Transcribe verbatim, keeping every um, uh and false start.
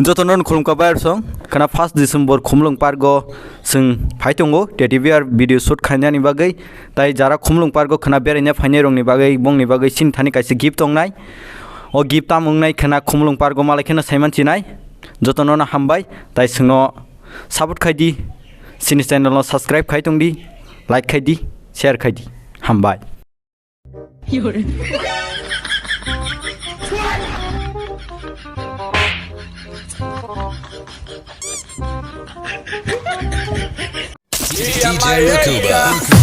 Jotono khulumkha bai song, khana first December Khumlwng Park o chwng phai tongo, teddy bear video shoot khainani bagwi, tai jara Khumlwng Park o khana beraina phainai rokni bagwi, bongni bagwi chini thani kaisa gift tongnai. O gift tam wngnai khana Khumlwng Park o malai kheno saiman chinai. Jotono no hambai, tai chwngno support khaidi, chini channel no subscribe khai tongdi, like khaidi, share khaidi. Hambai. D J Rakuba.